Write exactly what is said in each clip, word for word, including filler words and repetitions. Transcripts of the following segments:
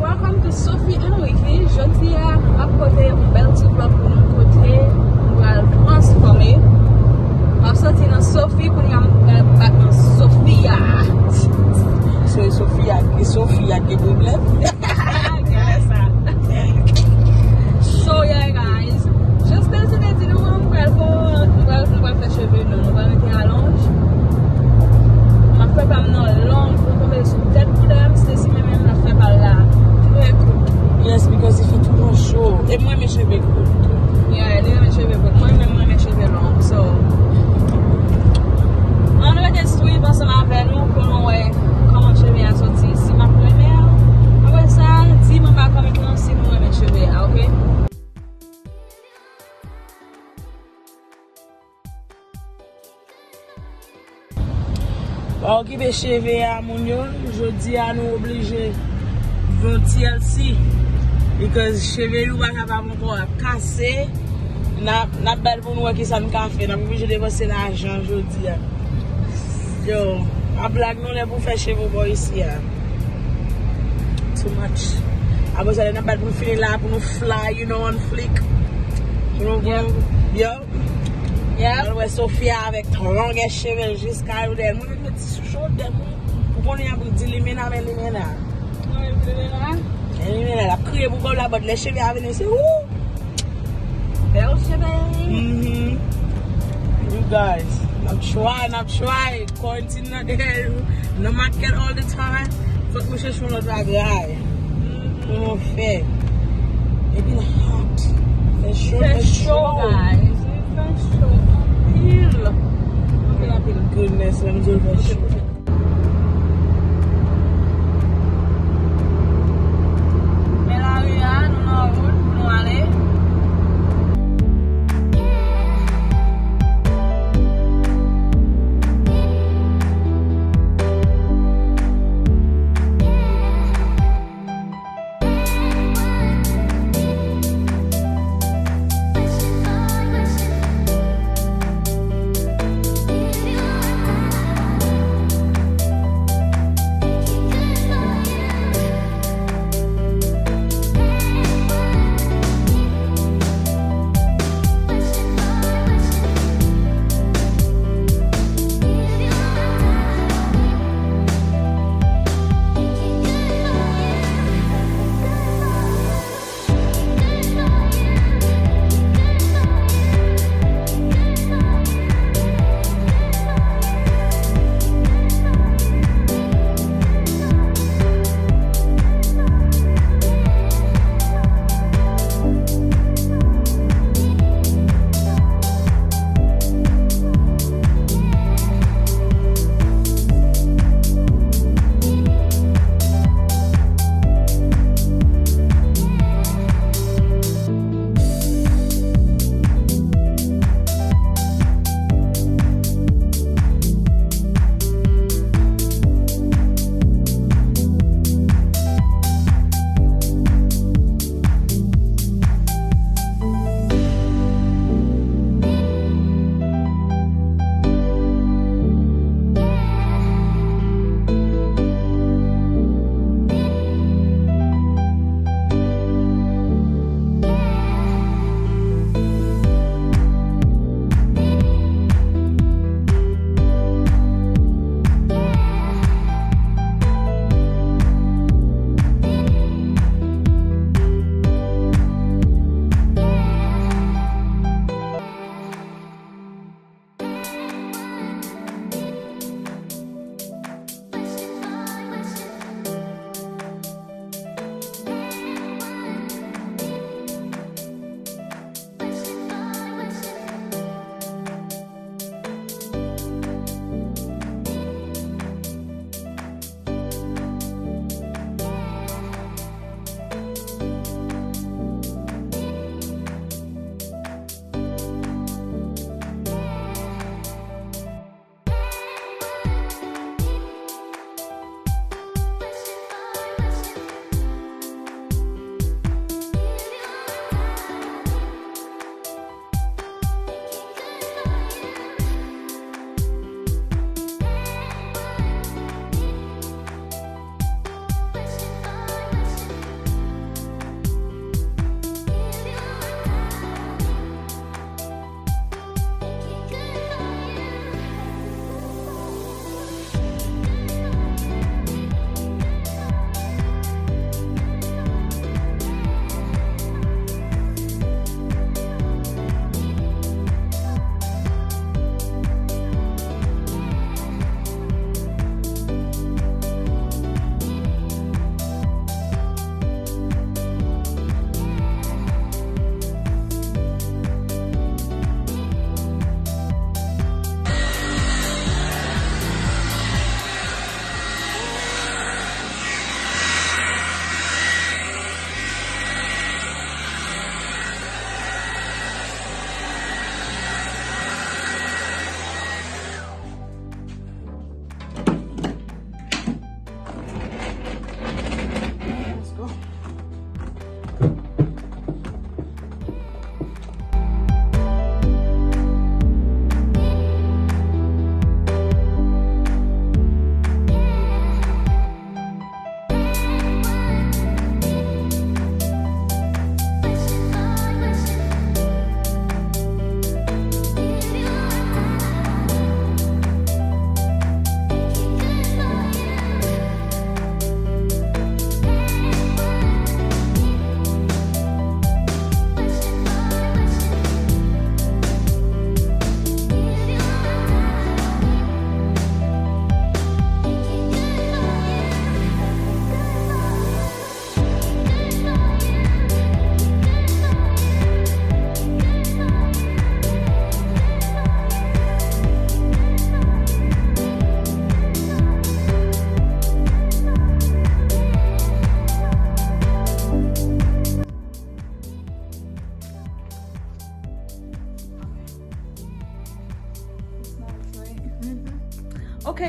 Welcome to Sophie Enrique. Jodi a, m ap pote yon bèl ti vlòg pou nou kote m pral transfòme. M ap soti nan Sophie, kounye a m pral bat nan Sophia. So, e Sophia, e Sophia gen pwoblèm. Gade sa. So, yeah, guys. Just as I te di nou, m pral fè, m pral, m pral fè cheve nou, nou pral mete alonj. M ap fè pa m nan long, pou tonbe sou tèt koulè m, se si menm menm l ap fè pa l la. Trè kout. Yes, because li fè tout moun cho. E mwen renmen cheve kout. Yeah, li renmen cheve kout. Mwen menm mwen renmen cheve long. So, ann rete swiv ansanm avè nou pou nou wè kòman cheve a soti. Si m ap renmen l. Apre sa, di m anba kòmantè lan si nou renmen cheve a, oke? Pa okipe cheve a moun yo, jodi a nou oblije fè yon T L C, because cheve nou pa kapab ankò ap kase, n ap, n ap bèl pou nou wè kisa n ka fè, n ap oblije depanse lajan jodi a. Yo, pa blag non lè pou fè cheve bò isi a. Too much. Apre sa, lè n ap bat pou n fini la, pou nou fly, you know, on fleek. Pou nou, pou nou, yo. Yeah. Mwen wè Sophia avèk longè cheve l jiska yo dèyè l. Mwen menm mwen ti sou cho dèyè mwen. Ou konnen y ap di limena, men limena. Mwen menm limena. Men limena, l ap kriye pou kò l la, but lè cheve a vini, se ou. Bèl cheve. Mm-hmm. You guys, n ap try, n ap try. Quarantine nan dèyè nou. Nan makèt all the time. Fòk nou chèche yon lòt bagay. Pou nou fè. Epi l hot. Fè cho, fè cho, guys. Li fè cho anpil. Anpil, anpil. Goodness, lè m di w fè cho. Men lari a, nou nan wout pou nou ale.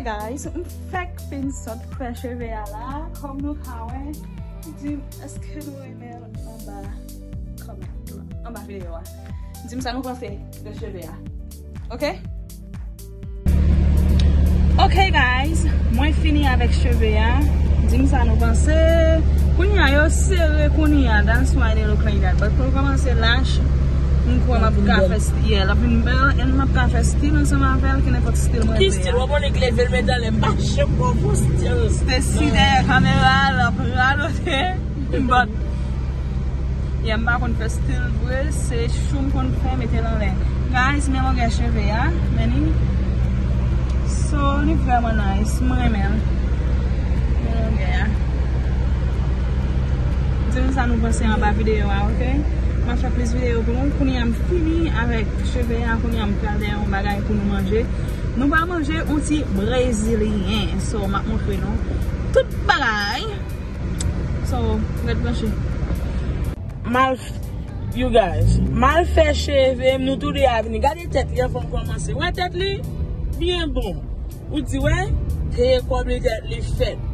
Guys, m fèk fin sot fè cheve a la, kòm nou ka wè. Di m, èske nou renmen l anba kòmantè, anba videyo a? Di m sa nou panse de cheve a. Ok? Ok, guys, mwen fini avèk cheve a. Di m sa nou panse. Kounye a, yo sere kounye a. That's why they look like that. But pou l kòmanse lach, m kwè m ap ka fè st-, yeah, l ap vin bèl, and m ap ka fè stil ansanm avè l, ki nenpòt stil mwen vle a. Ki stil? W ap wè nèg leve l met anlè, m pa janm wè w fè stil. Stacy dèyè kamera, l ap radote. But, yeah, m pa konn fè stil vre, se chou m konn fè, mete l anlè. Guys, men longè cheve a, men li. So, li vrèman nice, mwen renmen l. Men longè a. Di m sa nou panse anba videyo a, ok? M ap fè plis videyo pou nou. Kounye a m fini avèk cheve a, kounye a m pral dèyè yon bagay pou nou manje. Nou pral manje yon ti brezilyen. So, m ap montre nou tout bagay. So, ret branche. M al f-, you guys, m al fè cheve m, nou toude a vini. Gade tèt li anvan m kòmanse. Wè tèt li? Byen bon. Ou di, wè? Te kòb li tèt li fèt.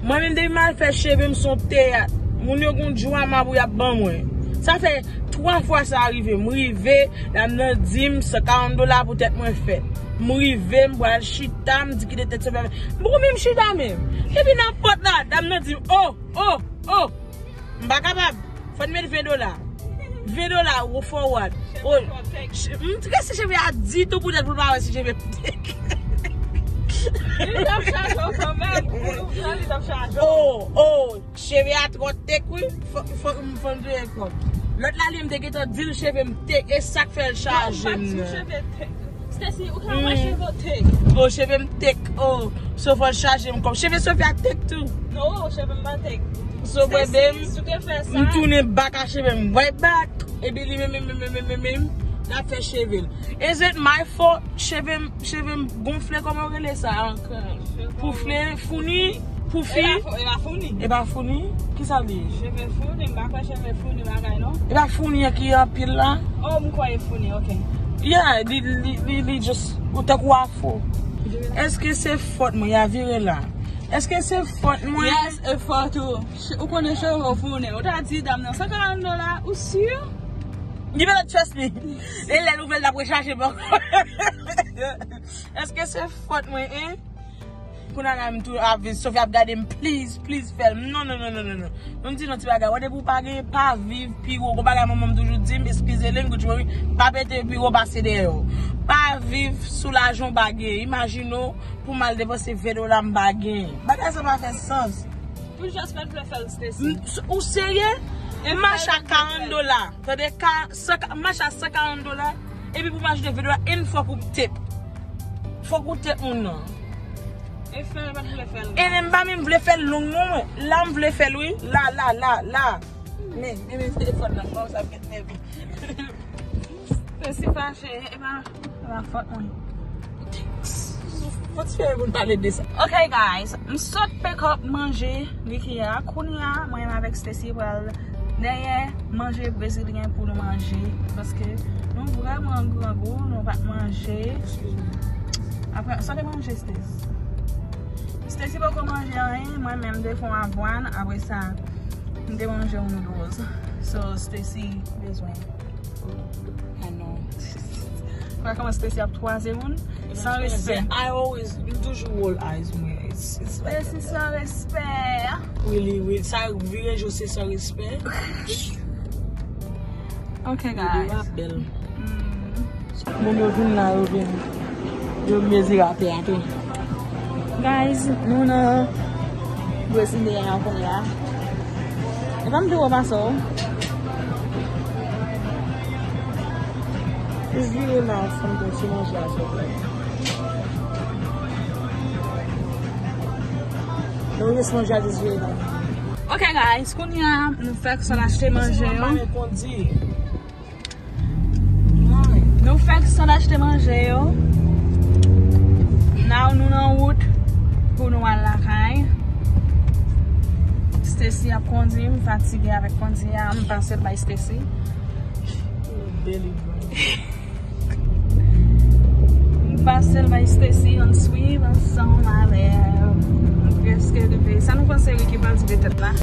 Mwen menm depi m al fè cheve m, se yon teyat. Moun yo gon djwama pou y ap ban mwen. Sa fè twa fwa sa rive. M rive, dam nan di m san karant dola pou tèt mwen fèt. M rive, m pral chita, m di kite tèt se fè. M poko menm chita menm. Epi nan pòt la, dam nan di m, oh, oh, oh. M pa kapab. Fò n met ven dola. Ven dola, ou forward. Oh, ch-, m trese cheve a ditou poutèt pou l pa wè si cheve m tek. Li t ap chaje w kanmenm. Ou, ou pran, li t ap chaje w. Oh, oh, cheve a twò tek, wi. Fò, fò, fò m touye kòb. Lòt la, li, m te gentan di l cheve m tek. E sa k fè l chaje m nan. Stacy, ou ka wè cheve w tek. Oh, cheve m tek. Oh, so fò l chaje m kòb. Cheve Sofia tek tou. Non, cheve m pa tek. So, Stacy, si w te fè sa, m tounen back a cheve m right back. Epi li menm, menm, menm, menm, menm, menm, l ap fè cheve l. Is it my fault? Cheve m, cheve m gonfle, kòman yo rele sa ankò? Pou fle, founi, pou fi. E pa fo-, e pa founi. E pa founi? Ki sa l ye? Cheve founi, m pa kwè cheve founi bagay, non. E pa founi an ki anpil la? Oh, m kwè e founi, ok. Yeah, li, li, li, li just, ou tankou afro. Èske se fòt mwen? Ya vire la. Èske se fòt mwen? Yes, e fòt ou. Ch-, ou konnen cheve w founi. Ou ta di dam nan san karant dola, ou si? Li pa trust me. E lè l ouvè l, l ap rechache m ankò. Èske se fòt mwen, en? Kounye a la, m tou ap viv, Sophie ap gade m, please, please, fè l. Non, non, non. Nou m di nou ti bagay, wè depi w pa genyen, pa viv pi wo. Gon bagay manman m toujou di m, eskize language mwen, wi, pa pete pi wo pase dèyè w. Pa viv sou lajan w pa genyen. Imajine w pou m al depanse ven dola m pa genyen. Bagay sa pa fè sans. Ou just pa t vle fè l, Stacy. M, s-, ou serye? M mache a karant dola. Tande, ka, san ka, m mache a san karant dola. Epi pou m achte ven dola, and fòk ou tep. Fòk ou tep moun nan. E fè l, pa t vle fè l. E m pa menm vle fè l long, non, mwen. La, m vle fè l, wi. La, la, la, la. Men, men, men telefòn nan, non, sa fè nève. Stacy fache, e pa, e pa fòt mwen. Fòt fè moun pale de sa. Ok, guys, m sot pick up manje, Ricky a. Kounye a, mwen menm avèk Stacy pral dèyè manje brezilyen pou nou manje. Paske nou vrèman grangou, nou pa t manje. Apre, sa te manje, Stacy? Stacy poko manje anyen, mwen menm m te fè yon avwàn, apre sa, m te manje yon noodles. So, Stacy bezwen. Ah non. Wè kòman Stacy ap kwaze moun? San respè. I always, m toujou roll eyes mwen. It's, it's like Stacy san respè. Really, really. Sa vire jou se san respè. Ok, guys. Li ap bèl. Moun yo vin la, yo vin. Yo mezire atè a tou. Guys, nou nan Brezilyen an kounye a. E pa m tou wè pase w. Jis vire la, fanm, pou ti manje a, silvouplè. Nou jis manje a, jis vire la. Ok, guys, kounye a, nou fèk sot achte manje yo. Nou fèk sot achte manje yo. Now nou nan wout pou nou al lakay. Stacy ap kondui, m fatige avèk kondui a, m pase l bay Stacy. Bèl. Pase l bay Stacy, ann swiv ansanm avè l. Nou prèske rive. Sa nou panse wi ki pral rive tèt la?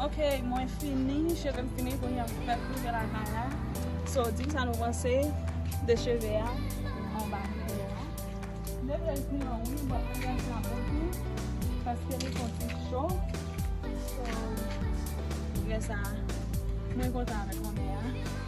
Ok, mwen fini, cheve m fini, kounye a m fèk rive lakay la. So, di m sa nou panse de cheve a anba video a. Depi l fini an wi, m pral renverse anpil tou, paske li fon ti cho. So, lè sa, mwen kontan avèk koulè a.